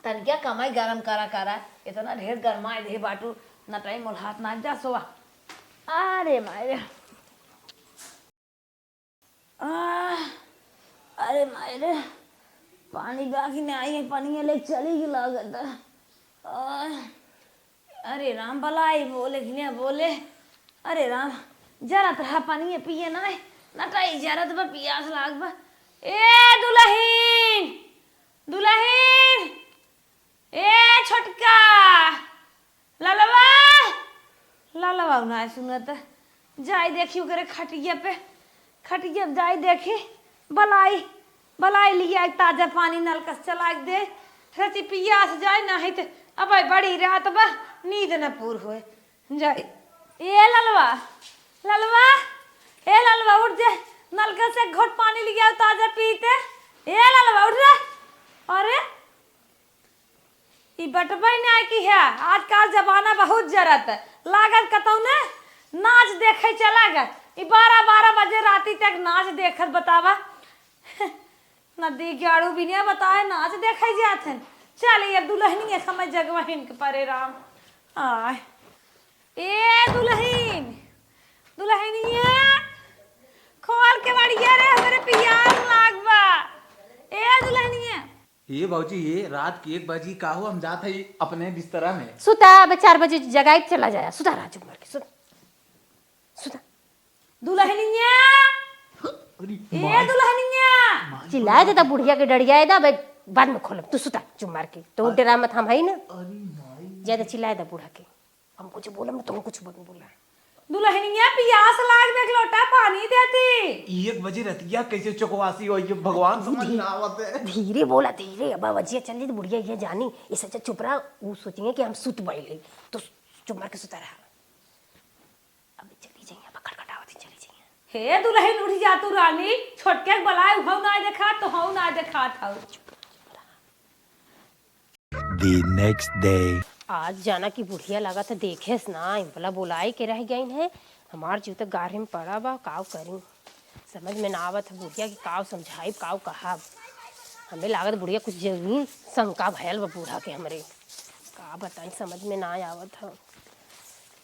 तनिका कमाई गरम करा करा, इतना ढेर गरमाए दे बाटू, नटाई मोल हाथ ना जा सोवा। अरे माय रे। आह, अरे माय रे, पानी बाकी नहीं आई है, पानी ले चली गई लागत। आह, अरे राम, बलाई बोले कि नहीं बोले? अरे राम, जरत रहा पानी पिए ना, नटाई जरत बा, पियास लाग बा। ए दुलहिन, दुलहिन, ए छोटका, ललवा, ललवा ना सुनत। जाई देखी ओकरे खटिया पे, खटिया पे जाई देखी, बलाई, बलाई लिया एक ताजा पानी नलका से चला के दे। रची पियास जाए, नाहीं त अब बड़ी रात बा, नींद न पूर होए। जाई। ए ललवा, ललवा, ए ललवा उठ जे, नलका से एक घोट पानी लिया ताजा पीते। ए ललवा उठ रे। अरे, ई बटबई ना की है, आजकल जमाना बहुत जरत। लागत कतौ ने नाच देखे चला गए। ई बारह बारह बजे राती तक नाच देखत बतावा। नदी गाड़ू बिना बताए नाच देखे जात हन। चल ये दुलहनिया समय जगवा हिन के परे राम। आय। ए दुलहिन, दुलहनिया, खोल के बड़िया रे, हमरे पियास लाग बा। ए दुलहनिया, ए भौजी, ये रात के एक बजी का हो, हम जात हई अपने बिस्तरा में। सुता, अब चार बजे जगाई के चला जाया। सुता रहा चुप मार के, सुता। सुता। दुलहनिया। अरे ए माई। दुलहनिया। माई चिल्लाए दे ता बुढ़िया के डरियाए दा, बे बाद में खोलब। तू सुता चुप मार के। तो अरे। डरा मत, हम हई ना। अरे माई। ज्यादा चिल्लाए दा बूढ़ा के। हम कुछ बोलब ना, तुम कुछ मत बोला। दुलहनिया पियास लाग बे, एक लोटा पानी देती। एक बजे रतिया कैसे चौकवासी होई, ये भगवान समझ में आवत है। धीरे बोला, धीरे, अब बजिया चल जाई, बुढ़िया ये जानी, इसे अच्छा चुप रहा, ऊ सोचिहैं कि हम सुत बैले, तो चुप मार के सुता रहा। अब चली जाइए, अब खटखटावत ही चली जाइए। हे दुलहिन उठ जा तू रानी, छोटके के बलाए, उहौ ना देखात, तोहौ ना देखात हौ। The next day। आज जाना कि बुढ़िया लागत है देखेस ना, इम्पला बोलाए के रह गइन है। हमार जीव तो गाढ़े में पड़ा बा, काव करी? समझ में ना आवत है बुढ़िया के काव समझाइब, काव कहब। हमें लागत बुढ़िया कुछ जरूर शंका भयल बा बूढ़ा के हमरे। का बताई, समझ में ना आवत है।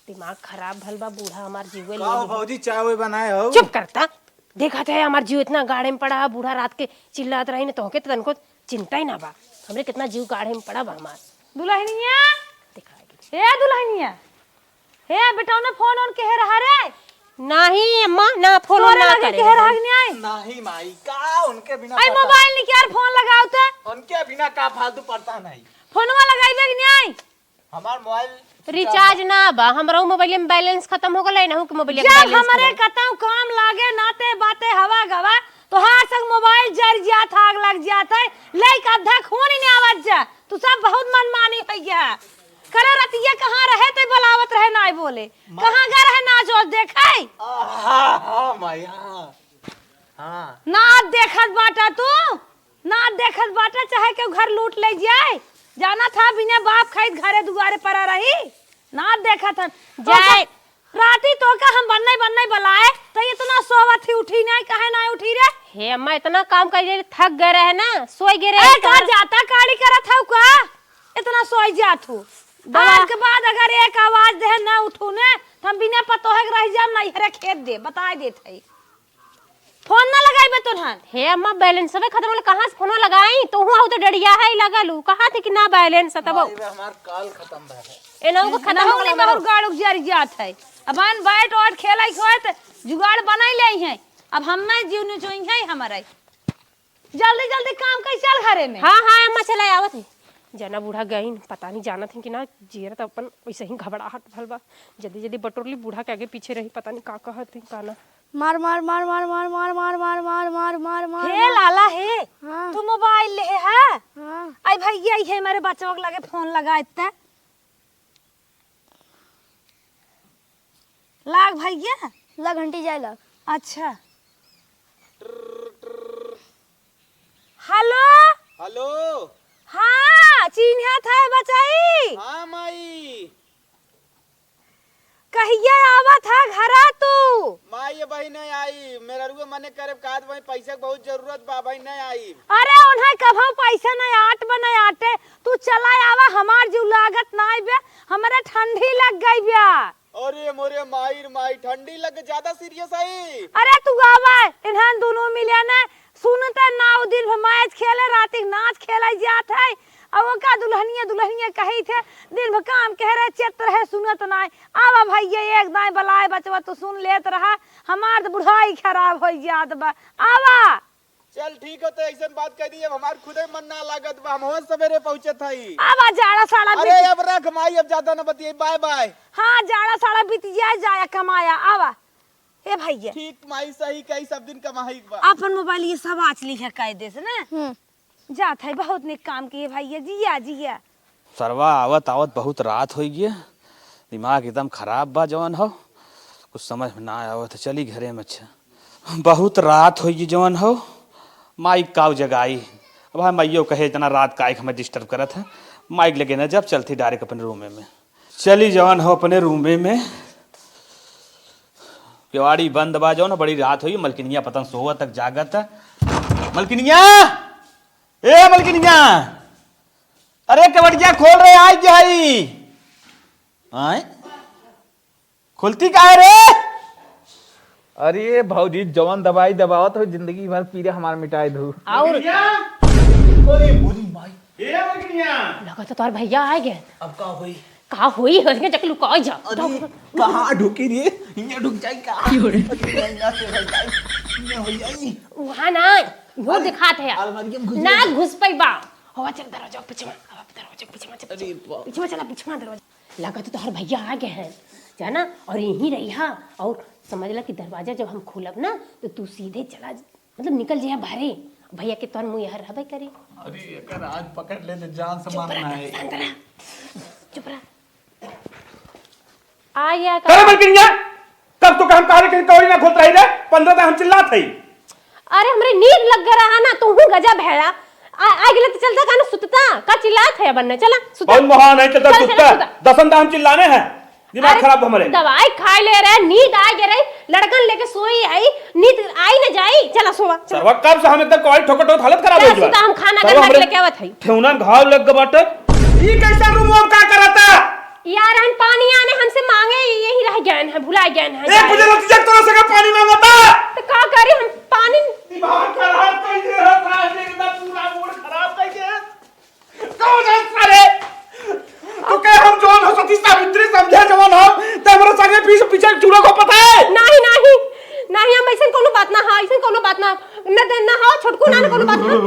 दिमाग खराब भल बा बूढ़ा, हमार जीवे का ले हो लेबे। भौजी, चाय वाय बनाए हो? चुप करता। देखत है हमार जीव इतना गाढ़े में पड़ा है, बूढ़ा रात के चिल्लात रही न, तोहके तो तनको चिंता ही ना बा। हमरे कितना जीव गाढ़े में पड़ा बा हमार। दुलहनिया, दिखाई के। ए दुलहनिया, हे बेटौना, फोन ओन केहे रहा रे? नाही अम्मा, ना फोन तोरे ना लगे करे केहे रहा। रहा कि नहीं? नहीं माई, का उनके बिना आई पता। मोबाइल निकाल, फोन लगाओ तो। उनके बिना का फालतू पड़ता नहीं। फोनवा लगाइबे कि नहीं? हमार मोबाइल रिचार्ज ना बा, हमरो मोबाइल में बैलेंस खत्म हो गइल, नहु के मोबाइल में जा बैलेंस हमरे खत्म। कतौ काम लागे, नाते बाते हवा गवा, तोहार संग मोबाइल जर जात, आग लग जात है, लइका आधा खून ही नहीं आवत जा, तू सब बहुत मनमानी होइ गया। करे रतिया कहाँ रहे ते बुलावत रहे नाई बोले, माँ। कहाँ गए रहे नाच वाच देखे? आ, हाँ, हाँ, माई, हाँ। हाँ। नाच देखत बाटा तू, नाच देखत बाटा, चाहे केहू घर लूट ले जाए। जाना था, बिना बाप खाइत घरे दुआरे परा रही, ना देखा था। जाए। राती तोका हम बन्नई बन्नई बलाए, त इतना सोवत ही, उठी नाहीं, काहे नाहीं उठी रे? हे अम्मा, इतना काम कर ले, थक गए रहे ना, सोई गए रहे ए, का तोर जाता काड़ी करत हऊ का? इतना सोई जात हऊ। दवा आज के बाद अगर एक आवाज देहे ना उठू ने, त हम बिना पतोहे के रह जाम, नैहरे खेद दे, बताए देत हई। फोन ना लगाइबे तोन्हन। हे अम्मा, बैलेंसवे खतम होले, कहाँ से फोनवा लगाई? तोहू आउ तो डड़िया है लगल उ। कहाँ थे कि ना बैलेंस है तब? माई बे, हमार काल खतम भा है। एनहू के खतम हो गइल, बहुत गाड़ुक जरि जात है। अब आन बैट वैट खेलै होए त जुगाड़ बनाई लेइहैं। अब हम्मे जीव नचोइहैं हमरे। जल्दी जल्दी काम कइ चल घरे में। हाँ, हाँ, अम्मा, चला आवत है। जना बूढ़ा गइन, पता नहीं जानत हैं कि ना, जियरा त अपन वैसे ही घबराहट भल बा। जल्दी जल्दी बटोर ली, बूढ़ा के आगे पीछे रही, पता नहीं का कहत हैं, का ना। मार, मार, मार। हे लाला हे, हाँ। तू मोबाइल लेहे है? हाँ। आई भैया, ये हमारे बचवा के लगे फोन लगा इत्ते। लाग भैया। ला घंटी जाए लाग। अच्छा। हेलो। हेलो। हाँ, चिन्हत है बचाई। हाँ माई। कहिया आवत ह घरा तू? माई, अबहीं नहीं आई, मेहररुआ मने करे कहत, वहीं पैसा के बहुत जरूरत बा, अबहीं नहीं आई। अरे, उन्हें कभौ पैसा नहीं आट बा, नहीं आटे, तू चला आवा, हमार जीव लागत नाई बे, हमरे ठंडी लग गई बा। अरे मोरे माई रे माई, ठंडी लग ज्यादा सीरियस है। अरे, तू आवा, इन्हन दोनों मिले ने सुनते ना, उ दिन भर मैच खेले, राती के नाच खेले जात है। अब ओका दुल्हनिया, दुल्हनिया कही थे, दिन भर काम कह रहे, चित रहे, सुनत नाय। आवा भैया, एक दाई बलाए बचवा, तू सुन लेत रहा, हमार तो बुढ़ाई खराब हो जात बा। आवा। चल ठीक हो, तो ऐसन बात कह दी, अब हमार खुदे मन ना लागत बा, हम हो सवेरे पहुँचत हई। आवा, जाड़ा साड़ा अरे बीत अब रख माई, अब ज्यादा न बतियाई, बाय बाय। हाँ, जाड़ा साड़ा बीत जाए, जाया कमाया, आवा। ए भैया। ठीक माई, सही कही, सब दिन कमाई के बा। अपन मोबाइल ये सब आँच ली है कायदे से ना। हम्म। जात है, बहुत निक काम किए भैया, जिया, जिया। सरवा आवत आवत बहुत रात होइ गए, दिमाग एकदम खराब बा जवन हो, कुछ समझ में ना आवत है, चली घरे में। अच्छा, बहुत रात होइ गई जवन हो, माइक काउ जगाई। अब हम माइयो कहे, "इतना रात काहे के हमें डिस्टर्ब करत है?" माइक लगे ना, जब चलती डायरेक्ट अपने रूमे में। चली जवन हो अपने रूमे में, केवाड़ी बंद बा जवन, बड़ी रात होई, मलकिनिया पता न सोवत तक जागत है। मलकिनिया, ए मलकिनिया, अरे केवड़िया खोल रे, आई जाई। आय, खुलती काहे रे? अरे भौजी, जवन दवाई दबावत हो, जिंदगी भर पीरा हमार मिटाए दू। और मलकिनिया, अरे बुरी माई। ए मलकिनिया। लगत है तोहर भैया आ गए। अब का होई? का होई? हंस के जक लुकाई जा। अरे, कहाँ ढुकी रे? हियाँ ढुक जाई का? क्यों रे? अरे, हियाँ से हो जाई। हियाँ हो जाई। वहाँ ना, वो अरे, दिखात है। अलमारी में घुस ना जाई। घुस पाई बा। हवा चल दरवाजा पीछे में, हवा दरवाजा पीछे में चल। अरे बाप। पीछे में चला, पीछे में दरवाजा। लगा तो तोहर भैया आ गए हैं, जाना, और यहीं रही हा, और समझ ला कि दरवाजा जब हम खोलब ना, तो तू सीधे चला मतलब निकल जइहा बाहरे, भैया के तोर मुँह यहाँ रहबे करी। अरे एकर आज पकड़ ले तो जान से चुप मारना रह, है। शांत रह, चुप रह। आ गया का? अरे मलकिनिया, कब तो हम कहा कि कौड़ी ना खोलत रही रे, पंद्रह दा हम चिल्लात हई। अरे हमरे नींद लग गया रहा ना, तू हूँ गजब है। आ, आ गेले तो चलता का ना सुतता, का चिल्लात है बन्ने, चला सुता। बहुत महान है, चलता चल, सुतता। चला सुता। दसन दा हम चिल्लाने हैं। दिमाग अरे, खराब हमरे। दवाई खाए ले रहे, नींद आ गए रहे, लड़कन लेके सोई आई, नींद आई न जाई, चला सोवा, चला। सरवा कब से हम एकदम कवाई ठोकर ठोकर हालत खराब हो चला गया। सुता, हम खाना सरवा गंदा हमरे लेके आवत हई। ठेहुना में घाव लग गए बाटे। ई कैसा रूम में का करता? यार, हम पानी आने हमसे मांगे, यही रह गए हैं, भुला गए हैं। एक बजे रात जग तोरा से पानी मांगता। तो का करी हम पानी? दिमाग खराब कर दे रहा था, एकदम पूरा मूड खराब कर दे। कौन है सारे? तो के हम जौन हो सती सावित्री समझे जवन हो, ते हमरे संगे पीछे, पीछे जुड़ो को पता है? नहीं, नहीं, नहीं, हम ऐसन कोनो बात ना हा, ऐसन कोनो बात ना, न दे, ना हा, छोटकू ना, ना कोनो बात ना,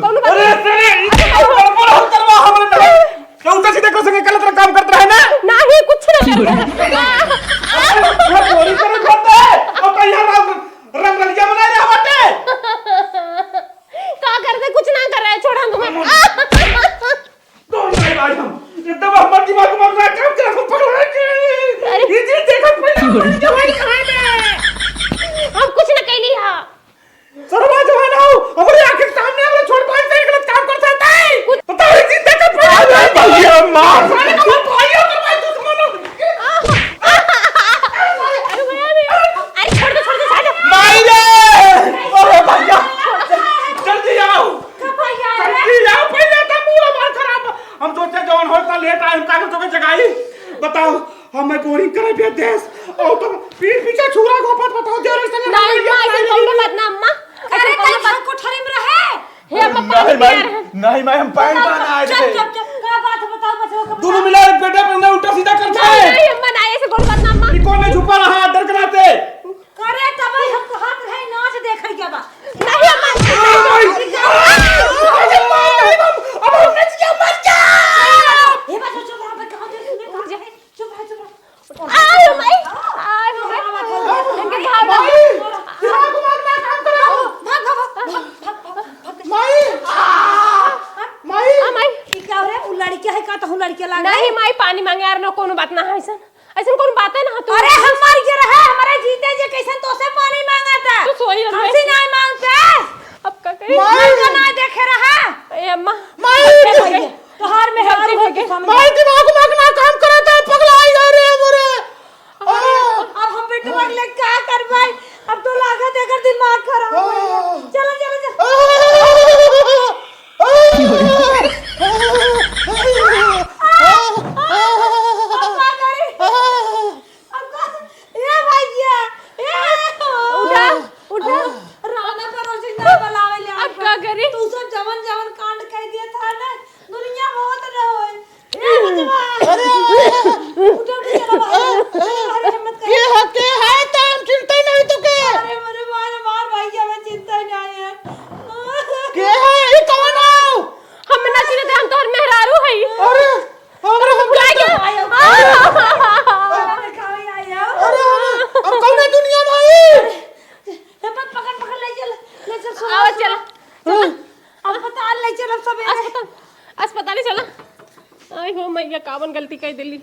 कोनो बात अरे ना। सारे, ई तो गड़बड़ हो करवा हमरे में। के उल्टा सीधा को संगे गलत काम करत रहे ना? नहीं, कुछ ना करत रहे। अरे, वो चोरी करे करता है, और कहीं हम रंग रंगिया बना रहे हमारे। का करते, कुछ ना कर रहे, छोड़ा तुम्हें। कौन है भाई हम? एकदम हमार दिमाग में ना काम कर, हम पकड़ रहे कि अरे। ये चीज देखा पहले हमारी जवानी कहाँ है? हम कुछ ना कहली हा। सरवा जवान हो, हमारे आंखें के सामने हमारे छोट भाई से गलत काम कर सकता है। कुछ पता है, ये चीज देखा पहले। बाप रे, हमार भाई है, हमार दुश्मन है। अरे भैया रे, अरे छोड़ दे, छोड़ दे, छोड़ दे। माई रे! अरे भैया! जल्दी आओ। का भैया रे? जल्दी आओ, भैया, तब पूरा माल खराब। हम सोचे जवन होता लेट आए, हम कागज तो जगाई। बताओ, हम मैं बोरिंग करे भेज देस। और तुम पीठ पीछे छुरा घोपत बताओ, देर से नहीं, माई, ऐसे कौनो बात ना, अम्मा। अरे, ऐसे कौनो बात। कोठरी में रहे। हे, अम्मा, नहीं, पानी माई, पिया रहे। नहीं, माई, हम पानी बताओ, बहाना आए चुप, थे। चुप, चुप, का बात है, बताओ, बताओ, का दोनों बताओ। मिला एक बेटा पे ना उल्टा सीधा करता नहीं, है। नहीं, अम्मा, नहीं, ऐसे कौन बात ना, अम्मा। ये कौन है छुपा रहा, डर के नाते? करे तब हम तो हाथ रहे, नाच देखे के बा। नहीं, अम्मा। अरे, माई। अरे, माई, अब हम नचिया मर जा। हे बच्चा, चुप रह, कहाँ दे, सुने, कहाँ दे? चुप रह, चुप रह। आयो माई, आयो माई। इनके भाव ना। माई, दिमाग उमाग ना काम करो। भाग, भाग, भाग, भाग, भाग, भाग, भाग। माई, आ, माई। आ, माई। ई का रे? उ लड़के है का? तो हूँ लड़के लागे। नहीं माई, पानी मांगे यार, ना कोनो बात ना है ऐसन। ऐसन कोनो बात है ना तू। अरे हम मर गए रहे, हमारे जीते जे कैसन तो से पानी मांगा था। तू सोई रहे। हमसे नहीं मांगते। अब का करी? माई। मर का ना देखे रहा। ए अम्मा। माई। तोहार में गलती हो गई। माई, दिमाग उमाग ना काम करत है, पगला आई गए रे मोरे। आ। अब हम बेटवा के लेके का करबै? अब तो लागत एकर दिमाग खराब हो गया। आ। चलो, चलो, चलो। आ। अब का करी? अब का? ए भैया, ए। उठा, उठा। राना पड़ोसी ना बुलावे ले अब का करी? तू सब जवन जवन कांड कह दिया था ना, दुनिया में होत ना होए। ए बचवा। अरे। उठो, उठो, चलो बाहर। चलो बाहर, हिम्मत करो। के है, के है? तो हम चिंता ही नहीं तो के। अरे, अरे, मार, मार, भैया, मैं चिंता ही नहीं है। के है? ये कौन हो? हम ना चिन्हत, हम तोहर मेहरारू हई। अरे, अरे, हम भुला गया। अरे, अरे, हम, हम कौन है दुनिया में? ए, पक-, पकड़, पकड़, ले चल, ले चल, सुना, आवा, सुना। चला, चला। अस्पताल ले चल, अब सवेरे। अस्पताल, अस्पताल ही चला। आई हो मैया, कावन गलती कर दिली।